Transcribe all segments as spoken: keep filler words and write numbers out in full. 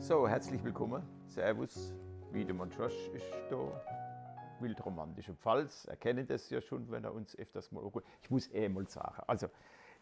So, herzlich willkommen. Servus, Wiedemann Schorsch is do. Wildromantische Pfalz, er kennt des jo schun, wenn er uns efters mol anguckt. Ich muss eh mol sage, also,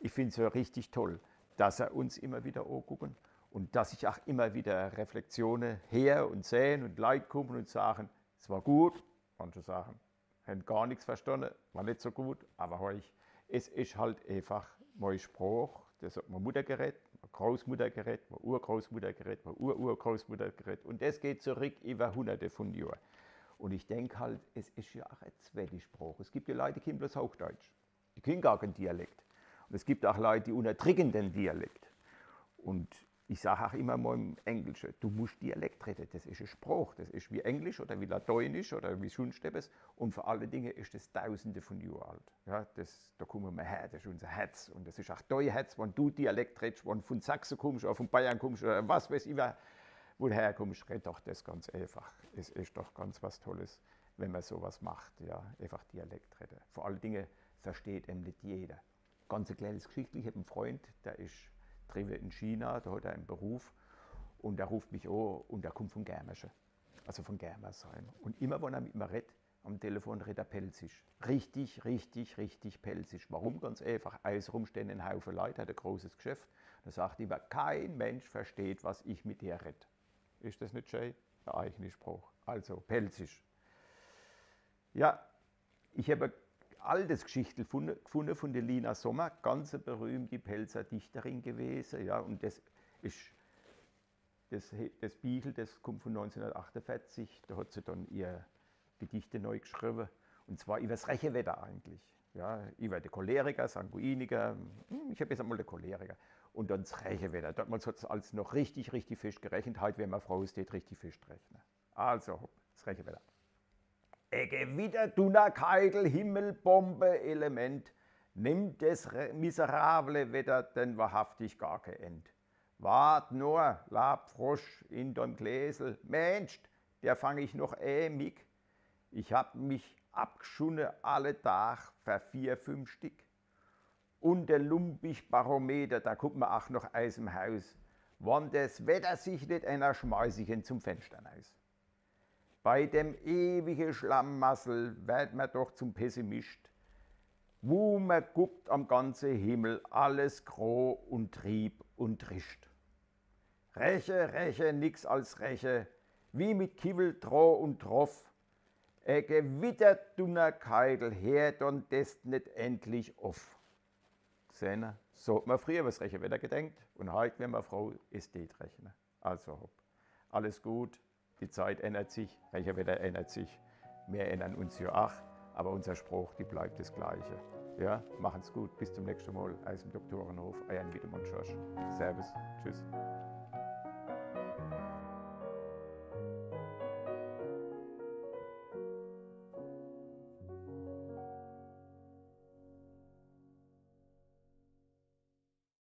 ich find's jo richtig toll, dass er uns immer wieder angucken un dass ich ach immer wieder Reflexione her un sehn un Leit kummen un sagen, es war gut, manche sagen, hen gar nix verstanne, war net so gut, awwer horch, es is halt efach mei Sprooch, des hot mei Mutter geredt, mei Großmutter geredt, mei Urgroßmutter geredt, mei Ururgroßmutter geredt un des geht zurick iwwer Hunnerte vun Johr. Un ich denk halt, es is jo ach e zwette Sprooch. Es gibt jo Leit, die kennen bloß Hochdeutsch. Die kennen gar keen Dialekt. Un es gibt ach Leit, die unnerdrücken den Dialekt. Un ich sag ach immer mol im Englische, du muscht Dialekt redde, des is e Sprooch, des is wie Englisch oder wie Lateinisch oder wie schunscht ebbes. Un vor alle Dinge is des Dausende vun Johr alt. Ja, des, do kummen mer her, des is unser Herz. Un des is ach dei Herz, wann du Dialekt redsch, wann vun Sachse kummsch oder vun Bayern kummsch oder was weeß ich, wer, wo du herkummsch, redd doch des ganz efach. Es is doch ganz was Tolles, wenn mer so was macht, ja, efach Dialekt redde. Vor alle Dinge versteht em net jeder. Ganz e kleenes Geschichtel, ich hab en Freund, der is driwwe in China, do hot er en Beruf un der ruft mich an un der kummt vun Germersche, also vun Germersheim. Un immer, wann er mit mer reddt, am Telefon reddt er Pälzisch. Richtig, richtig, richtig Pälzisch. Warum? Ganz efach. Außerum stehn en Haufe Leit, hot e großes Geschäft. Do sagt er immer, keen Mensch versteht, was ich mit dir redd. Is des net schee? E eigeni Sprooch. Also, Pälzisch. Ja, ich hab e altes Geschichtel vun, gfunne vun de Lina Sommer, ganz e berühmti Pälzer Dichterin gewese, ja, un des is, des, des Bichel, des kummt vun neunzehnhundertachtundvierzig, do hot se dann ihr Gedichte nei gschriwwe, un zwar iwwers Rechewedder eigentlich. Ja, iwwer de Choleriker, Sanguiniker, hm, ich hab jetzt emol de Choleriker. Un dann 's Rechewedder. Damals hot's als noch richtig, richtig fescht gerechent. Heit wär mer froh, es tät richtig fescht rechne. Also, hopp, 's Rechewedder. E Gewitter, Dunnerkeigel, Himmel, Bombe, Element, nimmt des re-, miserable Wetter denn wahrhaftig gar kee End. Wart nur, Labfrosch, in deim Gläsel, Menscht, der fang ich noch e Mick. Ich hab mich abgschunne alle Dag fer vier, fünf Stick. Un de lumpig Barometer, der kummt mer ach noch aus em Haus. Wann des Wetter sich net ännert, schmeiß ich en zum Fenschter naus. Bei dem ewige Schlammassel werd mer doch zum Pessimist. Wu mer guckt am ganze Himmel, alles gro un trieb un trischt. Reche, reche, nix als reche, wie mit Kiwwel dro un droff. E Gewitter, Dunnerkeigel, heert dann des net endlich uff. Sehner, so hot mer frieher iwwers Rechewedder gedenkt un heit wär mer froh, es tät rechne. Also hopp, alles gut, die Zeit ännert sich, Rechewedder ännert sich, mer ännern uns jo ach, awwer unser Sprooch, die bleibt des Gleiche. Ja, machen's gut, bis zum nächschte Mol, aus em Doktorenhof, eiern Wiedemann Schorsch. Servus, tschüss.